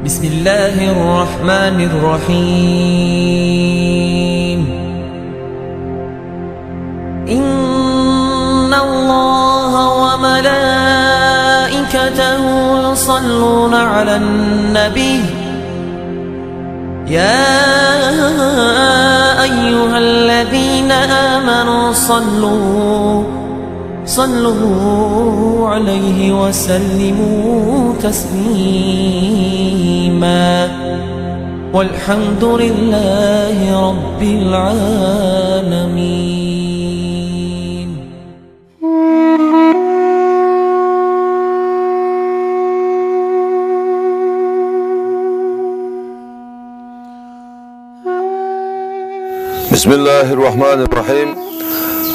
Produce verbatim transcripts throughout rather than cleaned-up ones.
بسم الله الرحمن الرحيم. إن الله وملائكته يصلون على النبي، يا أيها الذين آمنوا صلوا صلوا عليه وسلموا تسليما. والحمد لله رب العالمين. بسم الله الرحمن الرحيم.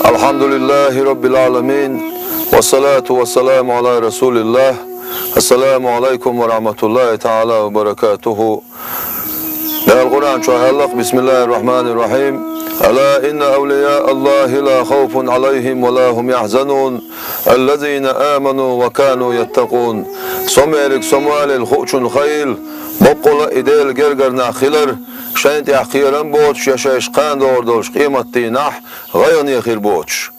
الحمد لله رب العالمين. والصلاة والسلام على رسول الله. السلام عليكم ورحمة الله تعالى وبركاته. Дала Къуръан чу аьлла: بسم الله الرحمن الرحيم. ألا إن أولياء الله لا خوف عليهم ولا هم يحزنون. الذين آمنوا وكانوا يتقون. Со мерг, со малел хуучун хайил, боккъала и Дела гергара нах хилар, шайна тӀехь кхерам боцуш я шайш кхана догӀур долуш къематдийнахь гӀайгӀане хир боцуш.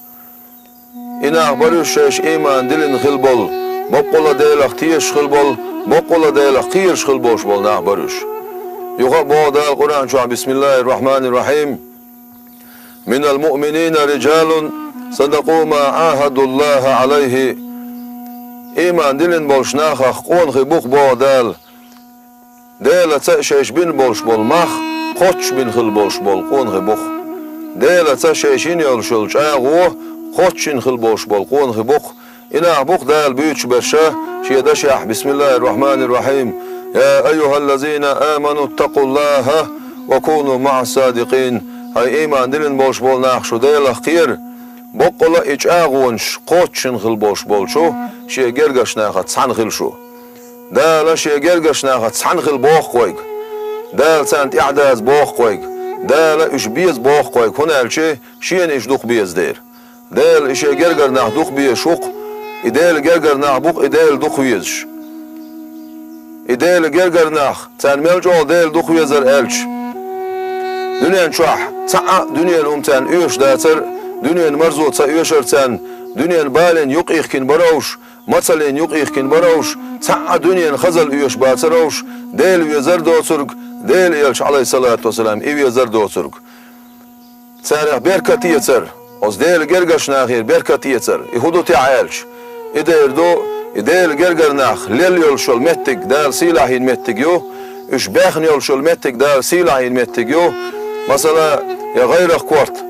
И нах бара уьш шайш ийман диллина хила болу, боккъала Делах тешаш хила болу, боккъала Делах кхераш хила болуш болу нах бара уьш. Юха а боху Дала Къуръан чохь: بسم الله الرحمن الرحيم. من المؤمنين رجال صدقوا ما عاهدوا الله عليه. Ийман диллина болчу нахах къонахий бу-кх, боху Дала, Делаца шайш бина болуш болу мах кхоччуш бина хила болуш болу къонахий бу-кх. Делаца шайш йина йолуш йолу чӀагӀо кхоччуш йина хила болуш болу къонахий бу-кх. И нах бу-кх Дала буьйцуш берш Шен дашехь: بسم الله الرحمن الرحيم. يا أيها الذين آمنوا اتقوا الله وكونوا مع الصادقين. Хьай ийман диллина болуш болу нах, шу Делах кхера, боккъала и чӀагӀонаш кхоччуш йина хила болуш болчу Шен гергарчу нахаца цхьаьна хила шу. Дала Шен гергарчу нахаца цхьаьна хила боху-кх вайга. Дала царна тӀаьхьадаза боху-кх вайга. Дала уьш беза боху-кх вайга, хӀунда аьлча Шена уьш дукха беза дера. Дела и Шен гергара нах дукха безаш ву-кх, и Делан гергара нах бу-кх и Дела дукха везаш. И Делан гергара нах, царна мел чӀогӀа Дела дукха везара аьлча, дуьнен чохь цхьа а дуьненан хӀума царна оьшуш дацара, дуьненан марзо ца оьшура царна, дуьненан балийна юкъ ихкина бара уьш, мацаллина юкъ ихкина бара уьш, цхьа а дуьненан хазалла оьшуш бацара уьш, Дела везар а доцург, Делан элча, Ӏалайхиссалату вассалам, и везар а доцург. Царех беркат эцар, оцу Делан гергарчу нахера беркат эцар, и хӀун ду те аьлча, и дера ду, и Делан гергара нах лелла йолуш йолу меттиг Дала сийлахь йина меттиг ю, уьш баьхна йолуш йолу меттиг Дала сийлахь йина меттиг ю. Масала, я гӀайрах корта,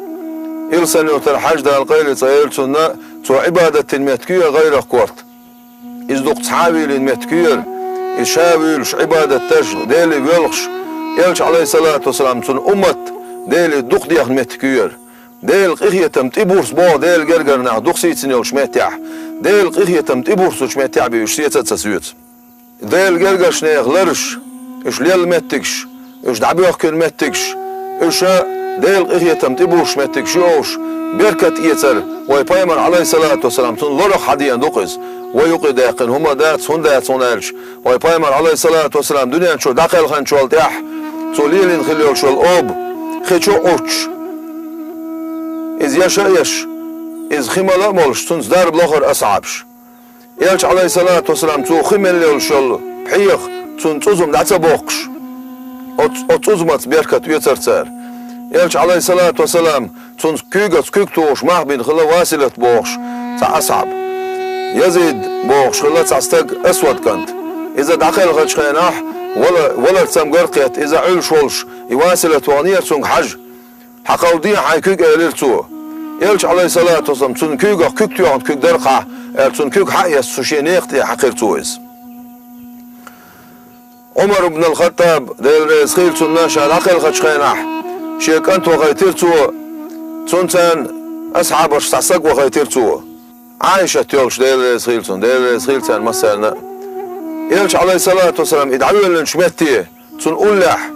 Илсхан-Юьртара Хьаьжа, Дала къайле цӀа йойла цунна, цо Ӏибадат йина меттиг ю я гӀайрах корта. Иза дукха цхьа а вийлина меттиг ю яра. Иза ша а вуьйлуш, Ӏибадат деш, Деле воьлхуш, элча, Ӏалайхиссалату вассалам, цуьнан уммат Деле дукха дехна меттиг ю яра. Делан къинхетам тӀебурс боху Делан гергара нах дукха сийцина йолчу меттехь. Делан къинхетам тӀебурсучу меттехь бен уьш сеца а ца соьцу. Делан гергарчу нехан лараш, уьш лелла меттигаш, уьш дӀабоьхкина меттигаш, уьш Делан къинхетам тӀебурсуш меттигаш ю олуш, беркат эцар вай пайхамар, Ӏалайхиссалату вассалам, цунна лорах хьадеана ду-кх иза. Вай юкъе даьккхина хӀума дац, хӀунда дац хьуна аьлча, вай пайхамар, Ӏалайхиссалату вассалам, дуьнен чу дӀакхелхинчул тӀаьхьа, цо лелийна хилла йолуш йолу оба хи чу а Ӏуттуш, иза еша а еш, иза хи мала а молуш, цуьнца дарба лохура асхьабаш. Элча, Ӏалайхиссалату вассалам, цо хи мелла йолуш йолу пхьегӀа, цунна цӀузам дӀа ца боккхуш, оцу, оцу цӀузамца беркат оьцура цара. Элча, Ӏалайхиссалату вассалам, цунна куьйгаца куьг тухуш мах бина хилла Василат бохуш цхьа асхьаб. Язид бохуш хилла цхьа стаг, Асвад кӀант. Иза дӀакхелхачу хенахь, вала, валар цамгар а кхетта, иза Ӏуьллуш волуш, и Василат ваханера цуьнга хьажа. «Хьакхалде хьайн куьг», — элира цо. Элча, Ӏалайхиссалату вассалам, цунна куьйгах куьг тоьхна куьг дара-кх, аьлла, цунна куьг хьа а эцна, цо шен некха тӀе хьаькхира цо иза. Ӏумар ибн ал-ХаттӀаб, Дела реза хила цунна, ша дӀакхелхачу хенахь, шен кӀант вахийтира цо, цунна царна асхьабашца цхьа стаг вахийтира цо. Ӏайшат йолуш, Дела реза хила цунна, Дела реза хила царна массарна а. Элча, Ӏалайхиссалату вассалам, и дӀавоьллинчу метте, цунна уллехь,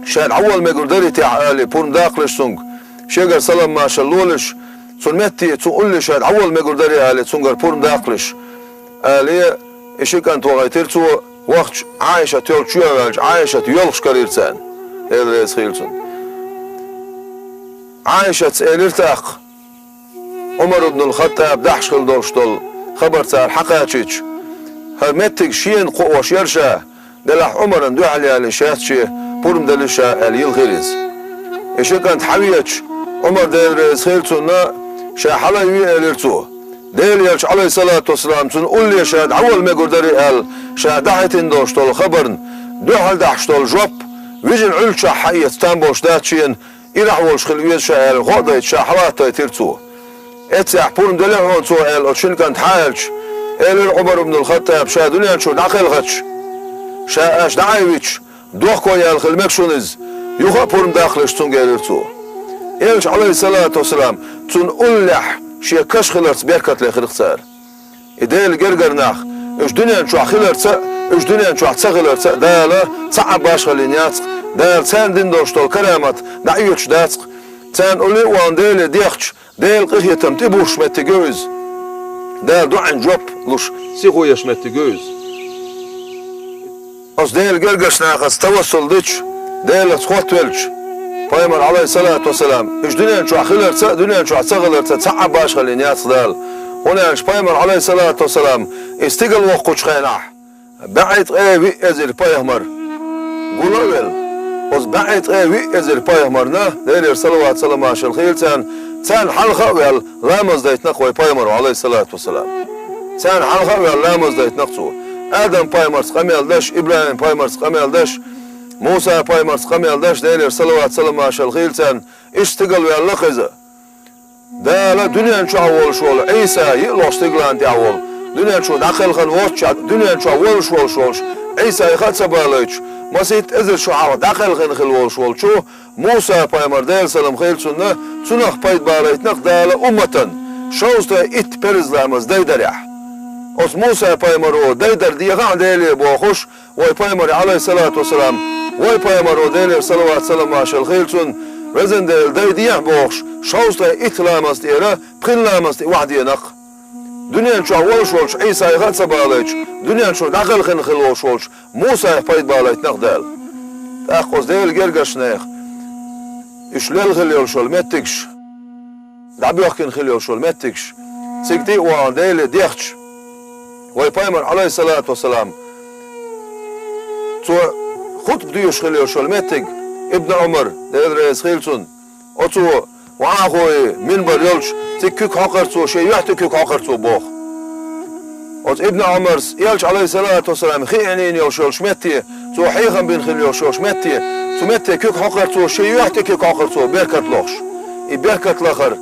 ша дӀавала мегар дарий те ахь, алий, пурбадаккхалаш цуьнга, шегара салам-маршалла лолаш, цунна метте, цунна улле ша дӀавала мегар дарий, алий, цуьнгара пурбадаккхалаш, алий, и ши кӀант вахийтира цо, вахча Ӏайшат йолчу чу а ваьлча, Ӏайшат йоьлхуш карийра царна, Дела реза хуьлда цунна. Ӏайшатца элира тӀаккха, Ӏумар ибн ал-Хаттаб дахьаш хилла долуш долу хабар цара схьакхачийча, хӀара меттиг шена кхоош яра ша, делахь Ӏумарна дуьхьал ялийша яц шен, пурба делира ша аьлла йилхира иза. И ши кӀант схьавеача, Ӏумар, Дела реза хуьлда цунна, ша схьалаьцна элира цо. Делан элча, Ӏалайхиссалату вассалам, цунна улле ша дӀавала мегар дарий аьлла, ша дахьийтина долуш долу хабарна дуьхьал дахьаш долу жоп, вижина Ӏуьллучохь схьаэца там болуш дац шена, ирахь волуш хила веза ша аьлла, гӀо а дайта ша схьалаттийтира цо. Эццехь пурба делахь хьуна цо аьлла, оцу шина кӀанта схьааьлча, элира Ӏумар ибн ал-Хаттаб, ша дуьнен чуьра дӀакхелхича, ша аша дӀаайвича, дохко яьлла хила мега шуна иза, юха а пурба даккхалаш цуьнга, элира цо. Элча, Ӏалайхиссалату вассалам, цунна уллехь шен каш хиларца беркат лехира-кх цара. И Делан гергара нах, уьш дуьнен чохь хиларца а, уьш дуьнен чохь ца хиларца а Дала цхьа а башхалла йина яц-кх, Дала царна дина долуш долу карамат дӀаоьцуш дац-кх. Царна улле а вахана Деле дехча, Делан къинхетам тӀебуссуш меттиг ю иза. Дала доӀанна жоп луш, сихо еш меттиг ю иза. Оцу Делан гергарчу нахаца тавассул дича, Делаца хоттавелча, пайхамар, Ӏалайхиссалату вассалам, уьш дуьнен чохь хиларца а, дуьнен чохь ца хиларца а цхьа а башхалла йина яц-кх Дала. ХӀунда аьлча пайхамар, Ӏалайхиссалату вассалам, и стигала воккхучу хенахь, бӀе ткъе виъ эзар пайхамар гул а велла, оцу бӀе ткъе виъ эзар пайхамарна, Делера салават-салам-маршалла хуьлда царна, царна хьалха а ваьлла, ламаз дайтина-кх вайн пайхамаро, Ӏалайхиссалату вассалам. Царна хьалха а ваьлла, ламаз дайтина-кх цо. Адам-пайхамарца къамел деш, ИбрахӀим-пайхамарца къамел деш, Муса-пайхамарца къамел деш, Делера салават-салам-маршалла хуьлда царна, иштта стигала ваьлла-кх иза. Дала дуьнен чохь волуш волу Ӏийса, йиъ лохчу стигална тӀехь волу, дуьнен чу дӀакхелхина воццушехь, дуьнен чохь волуш волуш волчу Ӏийсайх а ца балийтуш, масийтта эзар шо хьалха дӀакхелхина хилла волуш волчу Муса-пайхамар, Делан салам хуьлда цунна, цунах пайда балийтина-кх Дала умматан шовзткъе итт парз ламаз дайдарехь. Оцу Муса-пайхамаро дайдар дехахь Деле бохуш, вайн пайхамаре, Ӏалайхиссалату вассалам, вайн пайхамаро, Делера салават-салам-маршалла хуьлда цунна, везан Дела, дайдехьа бохуш, шовзткъе итт ламаз тӀера пхи ламаз тӀе охьадеана-кх. Дуьнен чохь волуш волчу Ӏийсайх а ца балийтуш, дуьнен чуьра дӀакхелхина хилла волуш волчу Мусайх пайда балийтина-кх Дала. ТӀаккха оцу Делан гергарчу нехан уьш лелла хилла йолуш йолу меттигаш, дӀабоьхкина хилла йолуш йолу меттигаш, цига тӀе а вахана Деле дехча, вайн пайхамар, Ӏалайхиссалату вассалам, цо хутба доьшуш хилла йолуш йолу меттиг, Ибн Ӏумар, Дела реза хуьлда цунна, оцо, вахахой, минбар йолчу, цига куьг хьокхура цо, шен юьхь тӀе куьг хьокхура цо боху. Оцу Ибн Ӏумарс, элча, Ӏалайхиссалату вассалам, хи Ӏийнийна йолуш йолчу метте, цо хьехам бина хилла йолуш йолчу метте, цу метте куьг хьокхура цо, шен юьхь тӀе куьг хьокхура цо, беркат лохуш. И беркат лахар,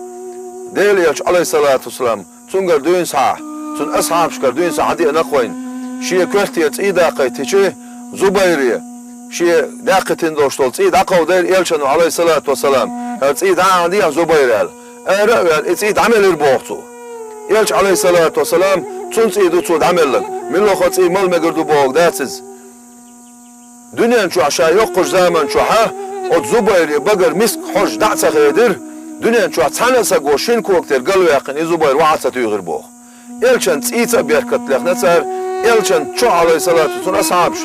Делан элча, Ӏалайхиссалату вассалам, цуьнгара дуьйна схьа, цуьнан асхьабашкара дуьйна схьа хьадеана-кх вайна. Шен коьрте цӀий даккхийтича, Зубайре, шен даьккхина долуш долу цӀий дӀакховдийра элчано, Ӏалайхиссалату вассалам, хӀара цӀий дӀа а дехьа, Зубайр, аьлла. Ара а ваьлла, и цӀий дӀамелира боху цо. Элча, Ӏалайхиссалату вассалам, цуьнан цӀий ду цо дӀамелларг. Муьлхха цӀий мала мегар ду бохург дац иза. Дуьнен чохь ша йоккхачу заман чохь а оцу Зубайре багара миска хьожа дӀа а ца хедира, дуьнен чохь цхьана а саго шина кога тера галваьккхина и Зубайр охьа а ца туьйхира боху. Элчан цӀийца а беркат лехна цара, элчан чохь, Ӏалайхиссалату, цуьнан асхьабаш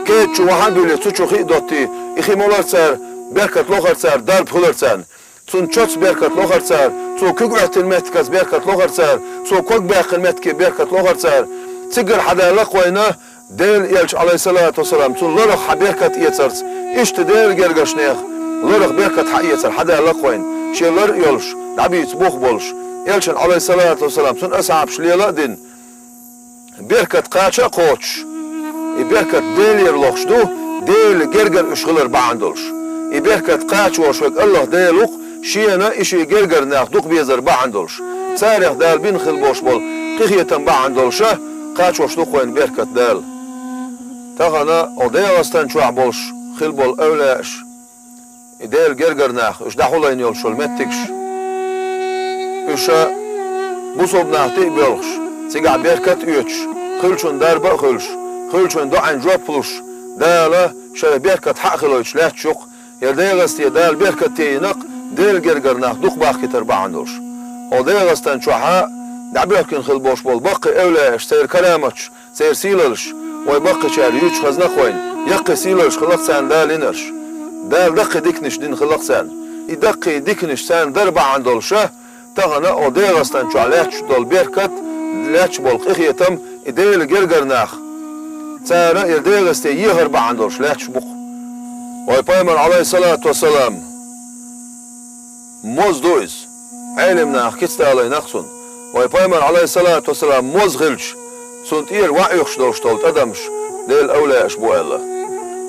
кеда чу вахьа а буьллий, цу чу хи а доттий, и хи молура цара, беркат лохура цара, дарба хуьлура царна. Цунна чоца беркат лохура цара, цо куьг Ӏоьттина меттигашца беркат лохура цара, цо ког баьккхина меттиге беркат лохура цара. Цигара хьадаьлла-кх вайна, Делан элча, Ӏалайхиссалату вассалам, цунна ларах хьан беркат эцарца, иштта Делан гергарчу нехан ларах беркат хьаэцар хьадаьлла-кх вайна, шен лар а йолуш, дӀабийца бух а болуш, элчан, Ӏалайхиссалату вассалам, цуьнан асхьабаш лела а дина, беркат кхача а кхочуш, и беркат Делера лохуш ду, Делан гергара уьш хилар бахьана долуш. И беркат кхачош верг АллахӀ Дела ву-кх, шена и шен гергара нах дукха безар бахьана долуш. Царех Дала бина хилла болуш болу къинхетам бахьана долуша кхачош ду-кх вайна беркат Дала. Тахана оха ДегӀастан чохь болуш хилла болу эвлаяаш, и Делан гергара нах, уьш дӀахьулайна йолуш йолу меттигаш. Уьш бусалба нах тӀе а боьлхуш, цигахь беркат а оьцуш, хуьлучун дарба а хуьлуш, хуьлучун доӀанна жоп луш, Дала шайх беркат хьа а хилойтуш лаьтташ ю-кх. Я ДегӀасте Дала беркат тайина-кх, Делан гергара нах дукха бахкийтар бахьана долуш. Оха ДегӀастан чохь а дӀабоьхкина хилла болуш болу баккхий эвлаяаш, церан караматаш, церан сийлаллаш, Вай баккхийчара юьйцуш хезна-кх вайна, яккхий сийлаллаш хилла-кх царна Дала йинарш. Дала даккхий диканаш дина хилла-кх царна. И даккхий диканаш царна дар бахьана долуша, тахана оха ДегӀастан чохь лаьтташ долу беркат, лаьтташ болу къинхетам, и Делан гергара нах, цара и ДегӀасте ехар бахьана долуш лаьтташ бу-кх. Вай пайхамар, Ӏалайхиссалату вассалам, моза ду иза. Ӏелам наха кицдалийна-кх цунна. Вай пайхамар, Ӏалайхиссалату вассалам, моза хилча, цунна тӀера ваӀ оьхуш долуш долу тӀадамаш Делан эвлаяаш бу аьлла.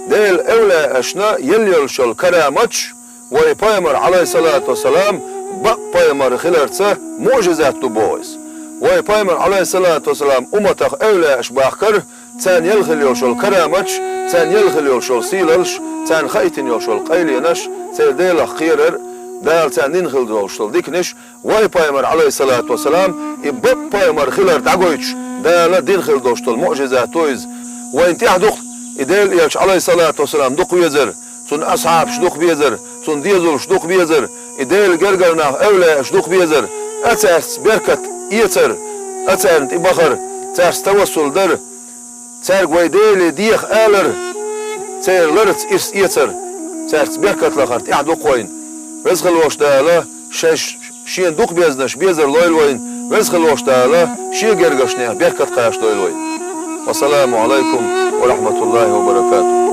Делан эвлаяашна елла йолуш йолу караматаш вай пайхамар, Ӏалайхиссалату вассалам, бакъ пайхамар хиларца муӀжизат ду боху иза. Вай пайхамар, Ӏалайхиссалату вассалам, умматах эвлаяаш бахкара, царна елла хилла йолуш йолу караматаш, царна елла хилла йолуш йолу сийлаллаш, царна хаийтина йолуш йолу къайленаш, церан Делах кхерар, Дала царна дина хилла долуш долу диканаш, вай пайхамар, Ӏалайхиссалату вассалам, и бакъ пайхамар хилар дӀагойтуш, Дала дина хилла долуш долу муӀжизат ду иза. Вайна тӀехь ду-кх и Делан элча, Ӏалайхиссалату вассалам, дукха везар, цуьнан асхьабаш дукха безар, цуьнан доьзалш дукха безар, и Делан гергара нах, эвлаяаш дукха безар, а цаьрца беркат эцар, а царна тӀе бахар, цаьрца тавассул дар, цаьрга вай Деле деха алар, церан ларца ирс эцар, цаьрца беркат лахар тӀехь ду-кх вайна. Веза хилла волуш Дала шайн ш-, шена дукха безнаш безар лойла вайна, Веза хилла волуш Дала шен гергарчу нехан беркат кхачадойла вайна. Вассаламу Ӏалайкум ва рахьматуллахӀи ва баракатухӀ.